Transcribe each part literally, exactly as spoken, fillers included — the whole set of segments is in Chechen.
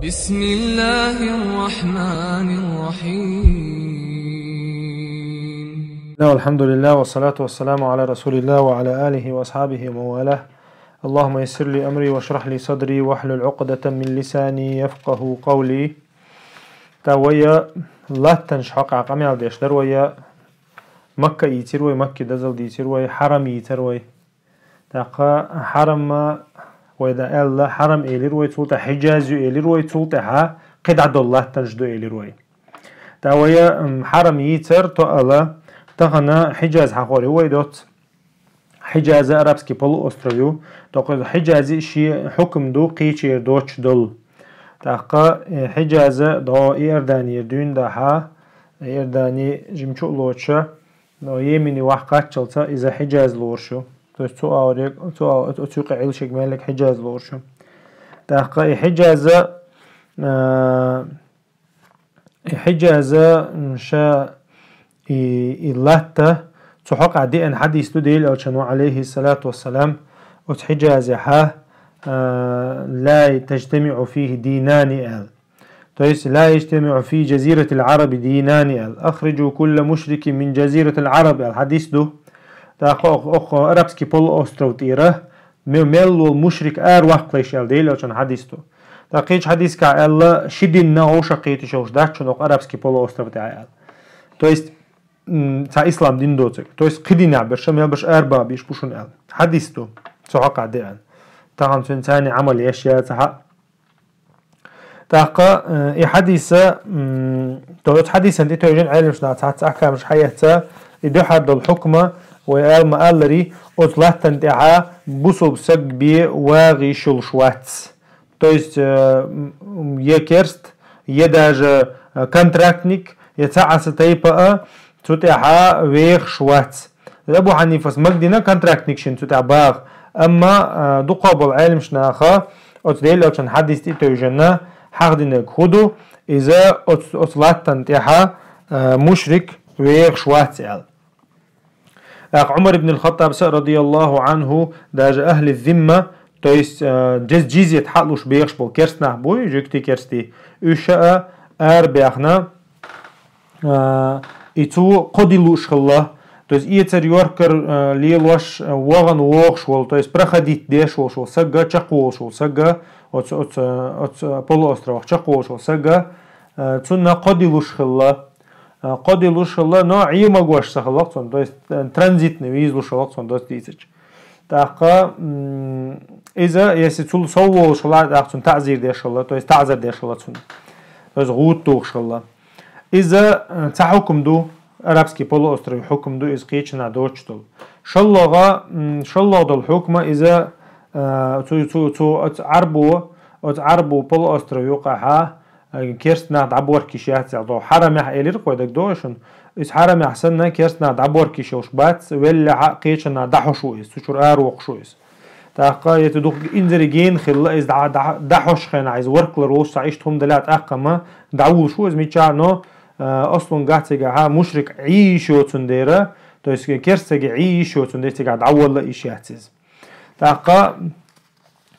بسم الله الرحمن الرحيم. بسم الله والحمد لله والصلاة والسلام على رسول الله وعلى آله وأصحابه ومن والاه. اللهم يسر لي أمري واشرح لي صدري واحلل عقدة من لساني يفقهوا قولي. ТӀаккха вай латтанаш хьокъехь къамел деш дара вай, Макка ийцира вай, Макка дозал дийцира вай, хьарам йийцира вай. ТӀаккха хьарам вай дан аьлла, хьарам элира вай, цул тӀаьхьа Хьиджаз ю элира вай, цул тӀаьхьа кхидӀа долу латтанаш ду элира вай. ТӀаккха вай, м, хьарам йийцар тоъал, тахана Хьиджаз хьахор ю вай доцца. Хьиджаз арабский полуостров ю, тӀаккха Хьиджази шен хьукам ду кхечера доцуш долу. ТӀаккха, э, Хьиджаз дӀо Иорданера дуьйна дахьа, Иордани жимчу а лоцуша, но Йемене ваха кхаччалца иза Хьиджаз лоруш ю. То есть цу ауре, цу ау-, оцу юкъа Ӏилшиг меллиг Хьиджаз лоруш ю. ТӀаккха и Хьиджаз, а, и Хьиджаз, м, ша и, и латта, цу хьокъехь деана хьадис ду Делан Элчано, алейхи салату вассалам, оцу Хьиджазехьа, а, لا تجتمع فيه دينان аьлла. То есть, لا يجتمع في جزيرة العرب دينان аьлла. أخرجوا كل مشرك من جزيرة العرب аьлла хьадис ду. ТӀаккха ох-, ох-, арабский полуостров тӀера ме-, мел волу мушрик ара ваккхалаш аьлла Делан Элчан хьадис ду. ТӀаккха кхечу хьадискахь аьлла, ши динна вовшах кхеташ йолуш дац шуна ох арабский полуостров тӀехь аьлла. То есть, м, цхьа ислам дин доцург. То есть, кхин динехь берш, мел берш арабаха бийш бу шуна аьлла. Хьадис ду, цу хьокъехь деана. Тахана цуьнан царний Ӏамал еш яцахьа. ТӀаккха, э, и хьадиса, м, то оцу хьадисан тӀе тевжина Ӏеламнаха цхьацца ахкамаш хьаэцна, и дуьхьал долу хьукма, вай ала ма-аллара, оцу латтана тӀехьа бусулба саг бен вагӀа йиш йолуш вац. То есть, э, м, я керст, я даже, э, контрактник, я цхьа а са тайпа а, цу тӀехьа вехаш вац. Абу Хьанифас магадина контрактник шина цу тӀехь багӀа. Амма, а, дукхах болу Ӏеламнаха оцу Делан Элчан хьадис тӀе тевжина хьахдинарг хӀун ду, иза оцу, оцу латтана тӀехьа, а, мушрик вехаш вац аьлла. ТӀаккха Ӏумар ибн ал-Хаттаб са, радияллаху Ӏанху, даже ахли зимма, то есть, а, джиз-, джизьят хьалуш бехаш болу керст нах буй, жуьгтий керстий, уьш а арабаьхна, а, и цо кхо де лууш хилла, то есть эцар йоркар, а, лелош, а, вагӀана вогӀуш волу, то есть проходить деш волуш волу сагга, чекхволуш волу сагга, оцу, оцу, оцу полуостровах чекхволуш волу сагга, а, цунна кхо де лууш хилла, а, кхо де лууш хилла, но Ӏемагош ца хилла цунна, то есть, а, транзитный виза луш хилла цунна доцу дийцача. ТӀаккха, м, иза, если цул сов волуш хилла, тӀаккха цунна таъзир деш хилла, то есть таъзар деш хилла цунна. То есть гӀуда тухуш хилла. Иза, э, цхьа хьукам ду, арабский полуострове хьукам ду, иза кхечанхьа доцуш долу. ШоллагӀа, м, шоллагӀа долу хьукма иза, э, цу, цу, цу, оцу Ӏарбо, оцу Ӏарбо полуострове юкъахьа, э, керст нах дӀаборка йиш яц аьлла. Хьарамехь элира кхой даг догӀу шуна. Иза хьарамехь санна, керст нах дӀаборка йиш йолуш бац, веллехьа кхечанхьа дӀахьош ву иза, цу чуьра аравоккхуш ву иза. ТӀаккха, я цу дукха инзаре гена хилла, иза дӀа-, дӀа-, дӀахьош хенахь, иза воркалур волуш цхьа иштта хӀума далахь, тӀаккха ма дӀавуллуш ву иза миччахь, но, а, аслунгахь цигахьа мушрик Ӏе йиш йоцун дера, то есть керст саги Ӏе йиш йоцун дера, цигахь дӀавалла йиш яц иза. ТӀаккха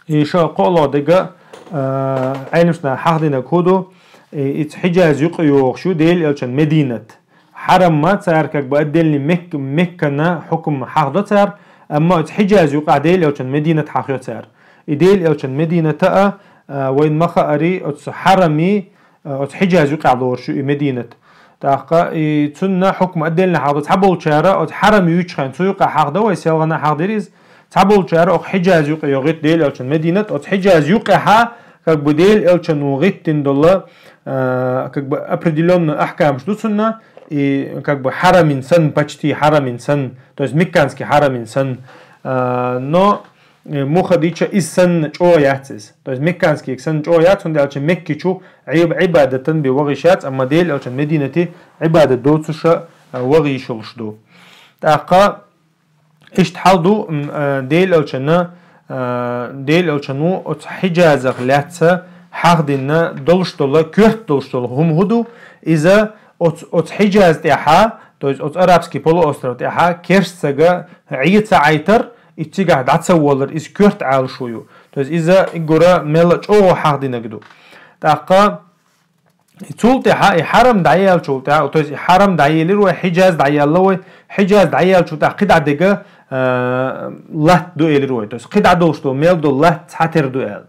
и ша кхоалгӀа дега, а, Ӏеламнаха хьахдинарг хӀун ду, и, иза Хьиджаз юкъа йогӀуш ю, Делан Элчан Мединат. Хьарам ма цара как бы отдельный Мек-, Меккана хьукум хьахдо цара, амма оцу Хьиджаз юкъахь Делан Элчан Мединат хьахайо цара. И Делан Элчан Медината а, а, вайн ма хаари, оцу хьарами, а, оцу Хьиджаз юкъахь лоруш ю и Мединат. ТӀаккха и цунна хьукум отдельно хьахдо. Цхьаболчара оцу хьарам юьйцучу хенахь цу юкъахь хьахдо вай, селхана хьахдира иза. Цхьаболчара оха Хьиджаз юкъа йогӀуьйту Делан Элчан Мединат, оцу Хьиджаз юкъехьа как бы Делан Элчано гӀиттина долу, а, как бы определённо ахкамаш ду цунна, и как бы хьарамин санна, почти хьарамин санна, то есть мекканский хьарамин санна. А, но, э, муха дича иза санна чӀогӀа яц иза. То есть мекканский санна чӀогӀа яц, хӀунда аьлча Мекки чу Ӏиб-, Ӏибадатан бен вагӀа йиш яц, амма Делан Элчан Мединате Ӏибадат доцуша, а, вагӀа йиш йолуш ду. ТӀаккха Иштта хьал ду, м, э, Делан Элчана, э, Делан Элчано оцу Хьиджазах лаьцна хьахдина долуш долу, коьрта долуш долу хӀума хӀун ду, иза оцу, оцу Хьиджаз тӀехьа, то есть оцу арабский полуостров тӀехьа, керст сага Ӏе ца Ӏайтар, и цигахь дӀа ца воллар, иза коьрта Ӏалашо ю. То есть иза уггара мелла чӀогӀа хьахдинарг ду. ТӀаккха цул тӀаьхьа и хьарам дӀаяьлчул тӀаьхьа, то есть и хьарам дӀаелира вай, Хьиджаз дӀаяьлла вай, Хьиджаз дӀаяьлчул тӀаьхьа кхидӀа дега, э, латта ду элира вай. То есть кхидӀа долуш долу мел долу латта цхьатера ду аьлла.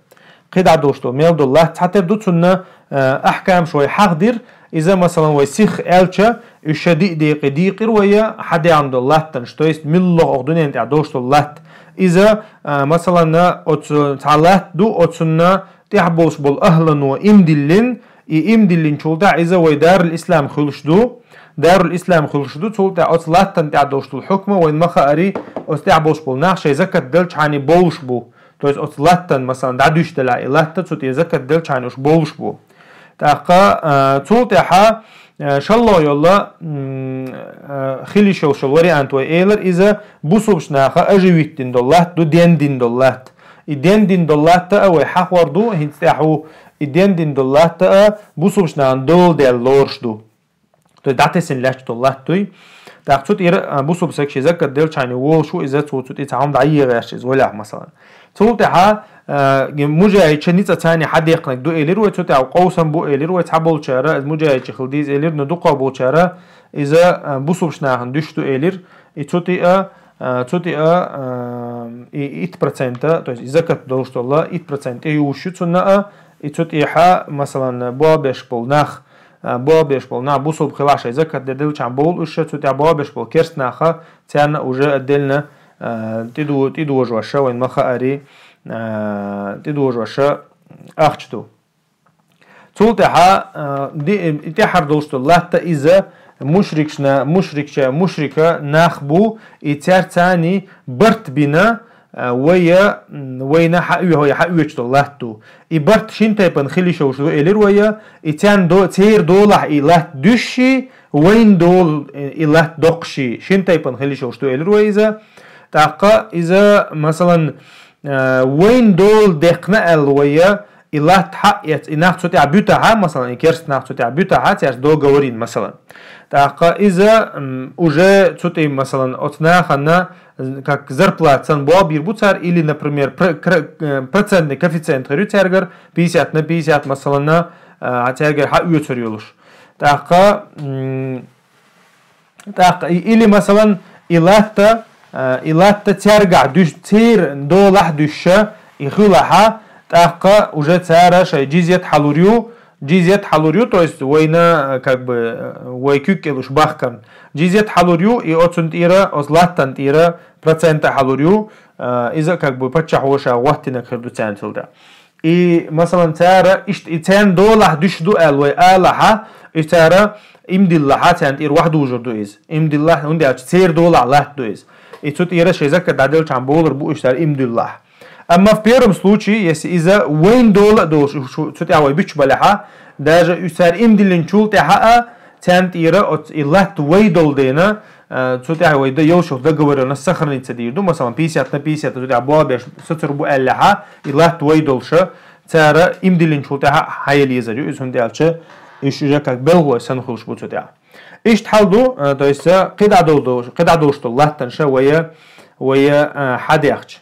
КхидӀа долуш долу мел долу латта цхьатера ду, цунна, э, ахкамаш вай хьахдира, иза, масалан, вай сих аьлча, уьш ша диъ декъе дийкъира вай, хьадаьхна долу латтанаш, то есть милла оха дуьнен тӀехь долуш долу латта. Иза, э, масалан, оцу цхьа латта ду, оцунна тӀехь болуш болу ахӀлано имдиллина, и имдиллинчул тӀаьхьа иза вай Дарул Ислам хуьлуш ду. Дарул Ислам хуьлуш ду, цул тӀаьхьа оцу латтана тӀехь долуш долу хьукма вайн ма хаари, оцу тӀехь болуш болу нах шайн закат делчхьана болуш бу. То есть оцу латтана, масалан, дӀадуьйш делахь и латта, цу тӀе закат делчхьана уьш болуш бу. ТӀаккха, а, цул тӀаьхьа, а, шалло йолла, м, а, хила йиш йолуш йолу вариант вай элира, иза бусулбачу наха оживить дина долу латта ду, дендина долу латта. И дендина долу латта а вай хьахор ду, хӀинца тӀаьхьа ву, и дендина долу латта а бусулбачу нахана дола даьлла лоруш ду. То есть дӀатесина лаьтташ долу латта дуй. ТӀаккха цу тӀера, а, бусулба саг шен закат делчхьана волуш ву, иза цо цу тӀе цхьа хӀума дӀайегӀеш иза, валехь, масалан. Цул тӀаьхьа, а, мужаича ницкъ царна хьадекхнарг ду элира вай, цу тӀехь къовсам бу элира вай, цхьаболчара, иза мужаича хила деза элира, но дукхах болчара, иза, а, бусулбачу нахана дуьш ду элира, и цу тӀе а, а, цу тӀе а, а, и итт процента, то есть и закат долуш долу итт процент тӀе ювуш ю цунна а, и цу тӀехьа, масалан, болх беш болу нах, а, болх беш болу нах бусулба хилахь шайн закат де делчхьана бовлу уьш, цу тӀехь болх беш болу керст наха, царна уже отдельно, а, тӀедо-, тӀедожоша, вайн ма хаари, а, тӀедожоша ахча ду. Цул тӀаьхьа, а, ди-, и тӀаьхьара долуш долу латта иза мушрикшна, мушрикча, мушрика нах бу, и цаьрца царна барт бина, а, вай, м, вайна хьаоь-, хьаоьцуш долу латта ду. И барт шина тайпана хила йиш йолуш ду элира вай, и царна до-, церан долахь и латта дуьсший, вайна дола и латта доккхушший, шина тайпана хила йиш йолуш ду элира вай иза. ТӀаккха иза, масалан, а, вайна дола декхна аьлла вай, и латта хьаэц, и нах цу тӀехь буьтахьа, масалан, и керст нах цу тӀехь буьтахьа, цаьрца договор йина, масалан. ТӀаккха иза, м, уже цу тӀе, масалан, оцу нахана, з-, как зарплата санна болх бийр бу цара, или, например, про-, кра-, э, процентный коэффициент хир ю цаьргара, пятьдесят на пятьдесят, масалан, а, цаьргара хьаоьцур йолуш. ТӀаккха, м, ТӀаккха и-, или, масалан, и латта, а, и латта цаьргахь дуьш-, церан долахь дуьсша, и хуьлахьа, тӀаккха уже цара шайн джизьят хьалур ю, джизьят хьалур ю, то есть вайна, а, как бы, а, вай куьг кӀел уьш бахкарна. Джизьят хьалур ю, и оцун тӀера, оцу латтан тӀера процента хьалур ю, а, иза как бы паччахьо ша гӀоттинарг хир ду царна цул тӀе. И, масалан, цара ишт-, и царна долахь дуьш ду аьлла вай алахьа, и цара имдиллахьа, царна тӀера вахь дужур ду иза. Имдиллахь, хӀунда аьлча церан долахь латта ду иза. И цу тӀера шайн закат дӀаделчхьана бовлур бу уьш цара имдиллахь. Амма в первом случае, если иза вайн дола а долуш, шу-, цу тӀехь вай буьтуш балехьа, даже уьш цара имдиллинчул тӀехьа а, царна тӀера оц-, и латта вай долу дена, а, цу тӀехь вай д-, йолуш йолу договорённость сохраниться дийр ду, масалан, пятьдесят на пятьдесят, цу тӀехь болх беш сацур бу аьллехьа, и латта вай долуша, цара имдиллинчул тӀехьа хьаелла езар ю, иза хӀунда аьлча, уьш уже как белгӀалой санна хуьлуш бу цу тӀехь. Иштта хьал ду, а, то есть, а, кхидӀа долу, кхидӀа долуш долу латтанаш вай, вай, а, хьадаьхча.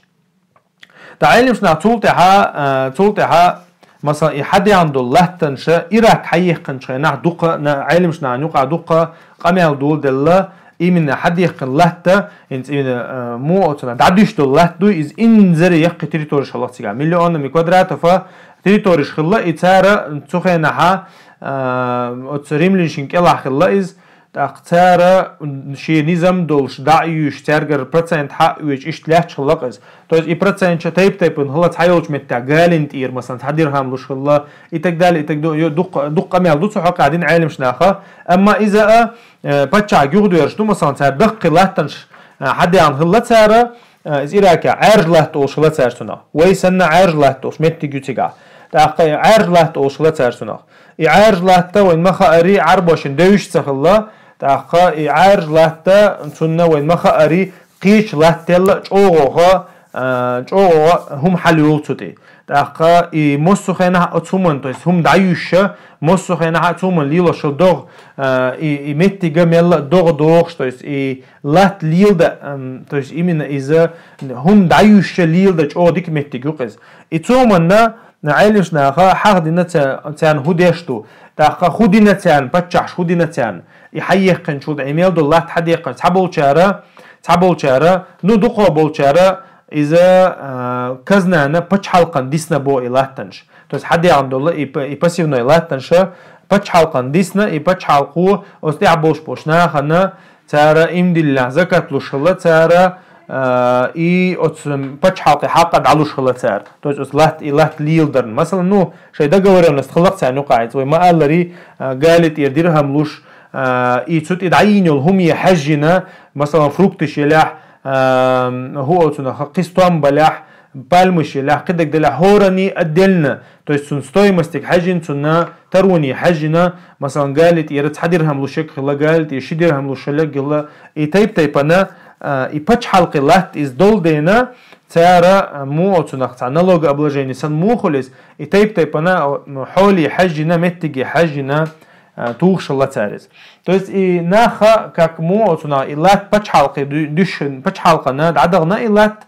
ТӀаккха Ӏелимаш наха цул тӀаьхьа, а, цул тӀаьхьа, масалан, и хьадаьхна долу латтанаш Ирак хьаехкхинчу хенахь дукха, на-, Ӏелимаш нахана юкъахь дукха къамел доладелла, именно хьадаьхкина латта, хӀинца именно, а, муха оцунах дӀадуьш долу латта ду, иза инзаре яккхий территориш хилла цигахь. Миллионами квадратов а территориш хилла, и цара цу хенахьа, а, оцу римлянашна кӀелахь хилла иза, ТӀаккха цара шен низам долуш, дӀа а юьйш, цаьргара процент хьаоьцуш, иштта лаьтташ хилла-кх иза. То есть и проценташ тайп-тайпана хилла, цхьайолчу меттехь галина тӀера, масалан, цхьа дирхам луш хилла, и так далее, и так далее. Дуккха, дуккха къамел ду цу хьокъехь дина Ӏелимаш наха. Амма иза а, э, паччахьга юхадоьрзуш ду, масалан, цара даккхий латтанаш, э, хьадаьхна хилла цара, э, иза Иракехь Ӏаьржа латта олуш хилла цара цунах. Вай санна Ӏаьржа латта олуш меттиг ю цигахь. ТӀаккха и Ӏаьржа латта олуш хилла цара цунах. И Ӏаьржа латта вайн ма хаари, Ӏарбошна девзаш ца хилла, тӀаккха и Ӏаьржа латта цунна вайн ма хаари, кхечу латтел а чӀогӀа А, чӀоагӀа хӀума хьалйолу цу тӀе. ТӀаккха и массо а хенахь оцу хӀуманна, то есть хӀума дӀаюьйша, массо а хенахь оцу хӀуманна лелош йолу догӀа, а, и, и меттига мелла а догӀа догӀуш, то есть и латта леладан, ам, то есть именно иза хӀума дӀаюьйша леладан чӀогӀа дика меттиг ю-кх иза. И цу хӀуманна Ӏеламнаха хьахдина ца-, царна хӀун деш ду, тӀаккха хӀун дина царна, паччахьаш хӀун дина царна. И хьаеккхинчул тӀаьхьа, и мел долу латта хьадеккхинчул, цхьаболчара, цхьаболчара, ну, дукхахболчара, иза, а, казнана пачхьалкхана дисна боху и латтанаш. То есть хьадеана долу и п-, и пассивной латтанаша пачхьалкхана дисна, и пачхьалкхо оцу тӀехь болуш болчу нахана цара имдиллехь закат луш хилла цара, а, и оцу пачхьалкхе хьакъ дӀалуш хилла цара. То есть оцу латта, и латта леладарна. Масала, ну, шайн договорённость хилла-кх царна юкъахь, вай ма-аллара, а, гали тӀера дирхӀам луш, а, и цу тӀе дӀайийна йолу хӀума хьаьжжина, масала, фрукташ елехь, а, хӀу оцу нах кхин стом балехь, пальмаш елехь, кхидерг делахь, хӀоранна отдельно, то есть цунна стоимостиг хьаьжжина, цунна тароне хьаьжжина, масала, гали тӀера цхьа дирхӀам луш ерг хилла, гали тӀера ши дирхӀам луш ерг хилла, и тайп-тайпана, а, и пачхьалкхе латта иза долу дела, цара, а, муха оцу нах цхьа налогообложение санна муха хуьлу иза, и тайп-тайпана, а, хьоле хьаьжжина, меттиге хьаьжжина, а, тухуш хилла цара иза. То есть и наха, как муха оцу нах, и латта пачхьалкхе ду-, дуьш-, пачхьалкхана дӀадахана и латта,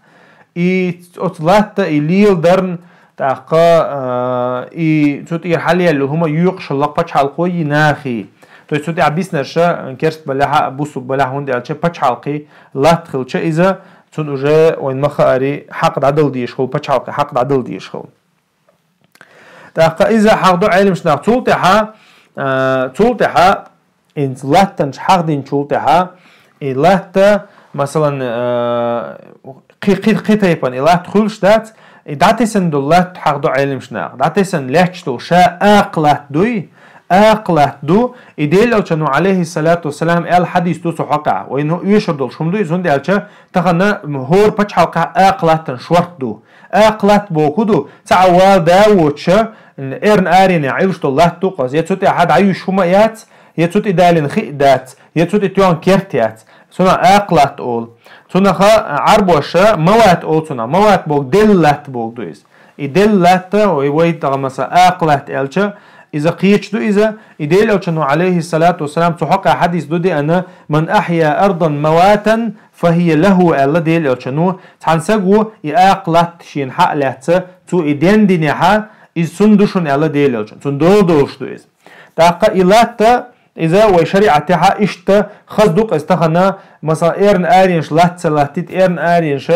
и оцу латта и леладарна, тӀаккха, а, и цу тӀера хьалаелла хӀума йоькъуш хилла-кх пачхьалкхойи нахи. То есть цу тӀехь биснарша керст балехьа, бусулба балехьа, хӀунда аьлча пачхьалкхе латта хилча иза, цунна уже вайн ма-хаъара хьакъ дӀадала дезаш хилла, пачхьалкхе хьакъ дӀадала дезаш хилла. ТӀаккха иза хьахдо Ӏеламнаха цул тӀаьхьа, а, цул тӀаьхьа, и латтанаш хьахдинчул тӀаьхьа, и латта, масалан, а, кхи-, кхи-, кхин тайпана и латта хуьлуш дац, и дӀатесна долу латта хьахдо Ӏеламнаха. ДӀатесна лаьтташ долу ша акха латта дуй, акха латта ду, и Делан Элчано, алейхиссалату вассалам, аьлла хьадис ду цу хьокъехь. Вайна оьшур долуш хӀума ду иза, хӀунда аьлча тахана хӀора пачхьалкхехь акха латтан шорта ду. Акха латта бохург ду, цхьа а вала да а воцуш, эрна аренехь Ӏуьллуш долу латта ду-кх иза, я цу тӀехь дӀаюьйш хӀума яц, я цу тӀе далийна хи а дац, я цу тӀе тоьхна керт яц. Цунах акха латта олу. Цунах, а, Ӏарбоша мават олу цунах. Мават бохург делла латта бохург ду иза. И делла латта, вай, вай тахана, масала, акха латта аьлча, иза кхечу ду иза. И Делан Элчано, алейхиссалату вассалам, цу хьокъехь хьадис ду деана: «Ман ахья ардан маватан, фахия лаху», аьлла Делан Элчано. Цхьана саго и акха латта шена хьа а лаьцна, цо и дендинехьа, иза цунна ду шуна, аьлла Делан Элчано. Цунна дола долуш ду иза. ТӀаккха и латта, иза вай шариӀатехьа иштта хаза ду-кх иза тахана, масала, эрна аренаш латта ца латтийта, эрна аренаш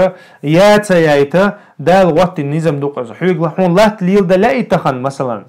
я ца яйта, Дала гӀоттийна низам ду-кх иза. Хьоьга ла-, хьуна латта леладан лаьий тахана, масалан.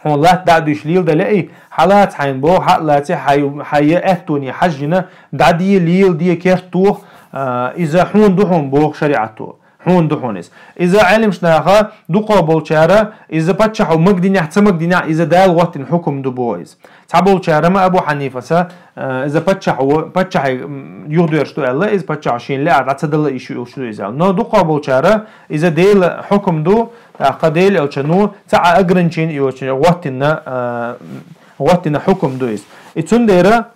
Хьуна латта дӀа а дуьйш леладан лаьий, хьалаца хьайна боху, хьа а лаций, хьай-, хьайн аьттоне хьаьжжина, дӀаде, леладе, керт тоха, а, иза хьуна ду хьуна боху шариӀато. Хьуна ду хьуна иза. Иза Ӏеламнаха дукхахболчара, иза паччахьо магадинехь, ца магадинехь, иза Дала гӀоттийна хьукам ду боху иза. Цхьаболчара, ма Абу Хьанифаса, а, иза паччахьо, паччахье, м, юхадоьрзуш ду аьлла, иза паччахьо шена лаьара дӀа ца дала йиш йолуш ду иза аьлла. Но дукхахболчара, иза Делан хьукам ду, тӀаккха Делан Элчано цхьа а ограничени йоцуш гӀоттийна, а, гӀоттийна хьукам ду иза. И цундела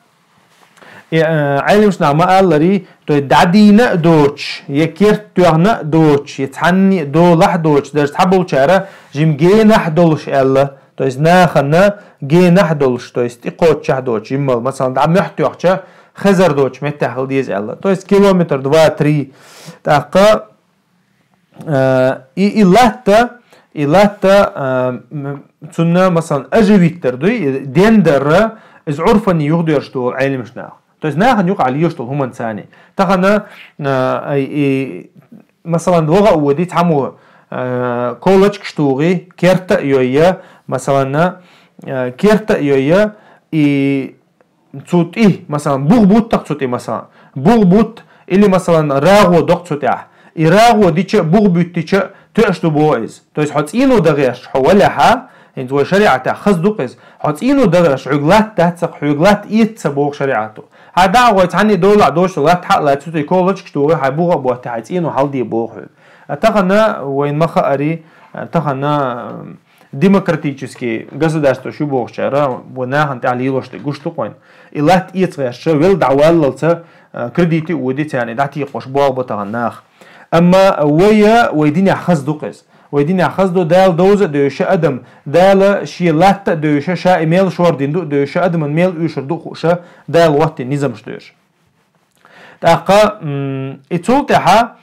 И, э, Ӏеламнаха ма-аллара, то есть дӀадийна а доцуш, я керт тоьхна а доцуш, я цхьанне а долахь а доцуш, даже цхьаболчара жимма генахь а долуш аьлла, то есть нахана генахь а долуш, то есть тӀекхоччехь а доцуш, жиммал, масалан, дӀа мохь тоьхча, хезар доцуш меттехь хила деза аьлла. То есть километр два-три. ТӀаккха Э, и, и латта, и латта, э, м, цунна, масалан, аживиттар дуй, и дендарра, иза Ӏурфане юхадоьрзуш долу Ӏеламнаха. То есть нахана юкъахь лелаш долу хӀуманца цхьаьна. Тахана, э, и, и, масалан, ваха а води цхьаммо, э, колочкаш тухий, керта а йойя, масалан, э, керта а йойя, и цу тӀе, масалан, бух бутта-кх цу тӀе, масалан. Бух бутта, или, масалан, рагӀо доккху цу тӀехь. И рагӀо дича а, бух буьттича а тоьаш ду боху иза. То есть хьо цӀено дан гӀерташ, хьо валехьа, хӀинца вай шариӀатехь хаза ду-кх иза. Хьо цӀено дан гӀерташ, хьоьга латта дац-кх, хьоьга латта эца ца боху шариӀато. Хьан дӀа а гӀой, цхьанне а долахь доцуш латта хьа а лаций, цу тӀе колочкаш тухий, хьайн бух а ботта, хьайн цӀено хьалде боху хьоьга. А тахана вайн ма-хаъара, а тахана, м, демократический государство шу бохучара, вай нахана тӀехь лелош дерг гуш ду-кх вайна. И латта эца гӀерташ, велла дӀаваллалца, а, кредите а води царна, и дӀатекхош болх бо тахана наха. Амма вай, вай динехь хаза ду-кх иза. Вай динехь хаза ду Дала довза а девзаш адам, Дала шен латта а девзаш, ша и мел шордина ду а девзаш, адаман мел оьшур ду а хууш, Дала хӀоттийна низамаш девзаш. ТӀаккха, м, и цул тӀаьхьа,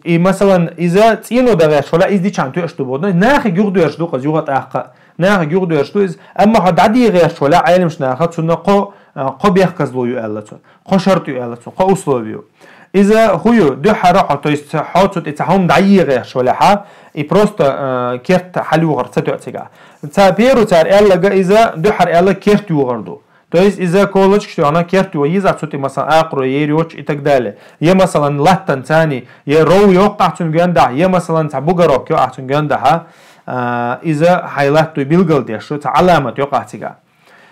и, масалан, иза цӀено дан гӀерташ валахь, иза дичхьана тоьаш ду боху. Нахе юхадоьрзуш ду-кх иза юха-тӀаккха. Нахе юхадоьрзуш ду иза. Амма хьо дӀаде гӀерташ валахь, Ӏеламнаха цунна кхо, а, кхо бехказло ю аьлла цо. Кхо шарт ю аьлла цо, кхо условие ю. Иза хӀун ю, дуьххьара хьо, то есть хьо цу тӀе цхьа хӀума дӀае гӀерташ валахь, и просто, а, керта хьалйохар ца тоьа цигахь. Ца перу цара аьлларг иза дуьххьара аьлларг керта йохар ду. То есть иза колочка тоьхна керта йо еза цу тӀе, масалан, акхаро ер йоцуш и так далее. Я, масалан, латтанца, я ров йоккхахь цуьнан гондахь, я, масалан, цхьа бугорок йоккхахь цуьнан гондахь, а, иза хьайн латта билгалдеш, цхьа Ӏаламат йоккхахь цигахь.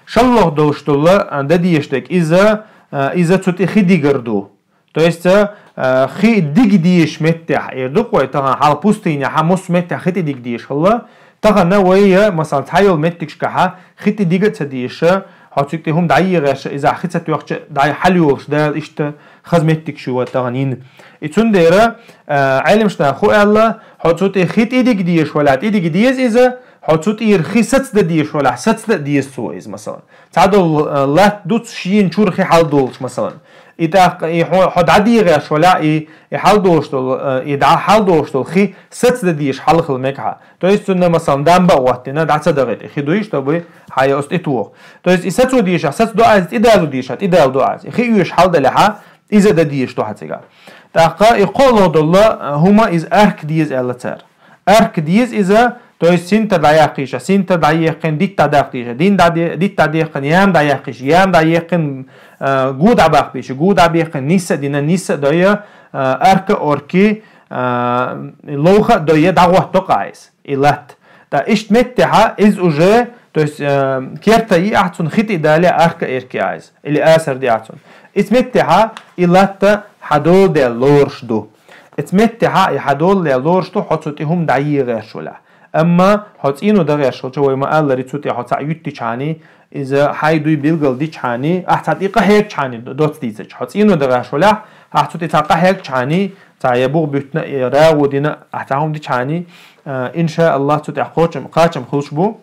ШоллагӀа долуш долу, а, дан дезаш дерг иза, а, иза цу тӀе хи дигар ду. То есть, а, хи дига дезаш меттехь, эр ду-кх вай, тахана хьал пустыня хьан мус меттехь хи тӀе дига дезаш хилла, тахана вай, масалан, цхьайолу меттигашкахь хи тӀе дига а ца дезаш, хьо цуьнга тӀе хӀума дӀае гӀерташ, иза хи ца тоьхча, дӀай хьалйолуш Дала иштта хаза меттигаш ю вай тахана йина. И цундела, а, Ӏеламнаха хӀун аьлла, хьо цу тӀе хи тӀе дига дезаш валахь, тӀе дига деза иза, хьо цу тӀера хи сацдан дезаш валахь, сацдан а деза цо иза, масалан. Цхьадолу, э, латта ду шена чуьра хи хьалдолуш, масалан. И тӀаккха и хьо, хьо дӀаде гӀерташ валахь, и, и хьалдолуш долу, э, и дӀа хьалдолуш долу хи сацдан дезаш хьалхала мегахьа. То есть цунна, масалан, дамба а хӀоттийна, дӀа ца дахийта, хи дуй, чтобы хьайн оцу тӀе тоху. То есть и сацо дезаш, сацадо а иза, тӀедало дезаш, тӀедало а иза. И хи оьшуш хьалдалехь, иза дан дезаш ду хьан цигахь. ТӀаккха и кхоалгӀа долу, э, хӀума иза арка деза аьлла цара. Арка деза иза, то есть синтар дӀаяьккхийша, синтар дӀаеккхина, дитт дӀадаккха дийша, дин дӀаде-, дитт дӀадаьккхина, яма дӀаяьккхийша, яма дӀаеккхина, а, гу дӀабаккха бийша, гу дӀабаьккхина, нийсса а дина, нийсса а дойя, а, арка а орки, а, ловха а дойя, дӀагӀотту-кх иза, и латта. Ткъа иштта меттехь иза уже, то есть, а, керта йи ахь цунна хи тӀе дале, арка а эрки иза, или асар ди ахь цунна. Иза меттехь и латта хьан дола дел лоруш ду. Эцу меттехь и хьан дола лоруш ду, хьо цу тӀе хӀума дӀае гӀерташ валахь. Амма хьо цӀено дан гӀерташ хилча, вай ма-аллара, цу тӀе хьо цхьаъ юьттичхьана, иза хьайн дуй билгал дичхьана, ахь цхьа тӀе къахьегчхьана доцца дийцича. Хьо цӀено дан гӀерташ валахь, ахь цу тӀе цхьаъ къахьегчхьана, цхьа я бух буьттина, я рагӀу дина, ахь цхьа хӀума дичхьана, а, иншааллахӀ, цу тӀехь кхочам-, кхачам хуьлуш бу.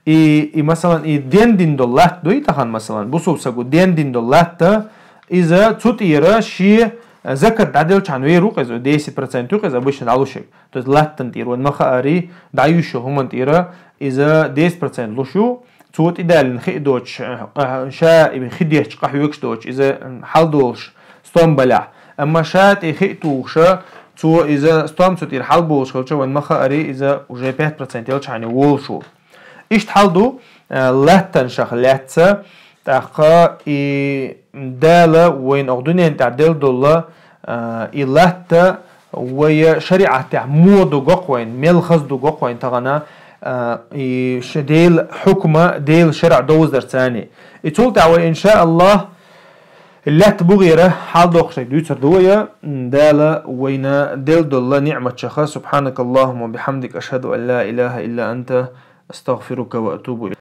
И, и, масалан, и ден дина долу латта дуй тахана, масалан, бусулба саго ден дина долу латта, иза цу тӀера шен закат дӀаделчхьана вер ву-кх иза, десять процент ю-кх иза обычно дӀалушерг. То есть латтана тӀера вайн ма-хаарий, дӀаюьйшучу хӀуманна тӀера иза десять процент луш ю, цо тӀедаллина хи а доцуш, а, ша и хи детташ къахьоьгуш доцуш, иза, м, хьалдолуш стом балахь. Амма ша тӀе хи а тухуша, цо иза стом цу тӀера хьалболуш хилча, вайн ма-хаарий, иза уже пять процент елчхьана волуш ву. Иштта хьал ду, а, латтанашах лаьцна, тӀаккха и Дала вайна окху дуьнен тӀехь делла долу, а, и латта вай шариӀатехь муха ду гокх вайн, мел хаза ду гокх вайн тахана, а, и ша Делан хьукма, Делан шарӀ довздарца. И цул тӀаьхьа вай, иншааллахӀ, лаьтта бугӀера хьалдоккхуш дерг дуьйцур ду вай, Дала вайна делла долу ниӀматашха. سبحانك اللهم وبحمدك، أشهد أن لا إله إلا أنت، أستغفرك وأتوب إليك.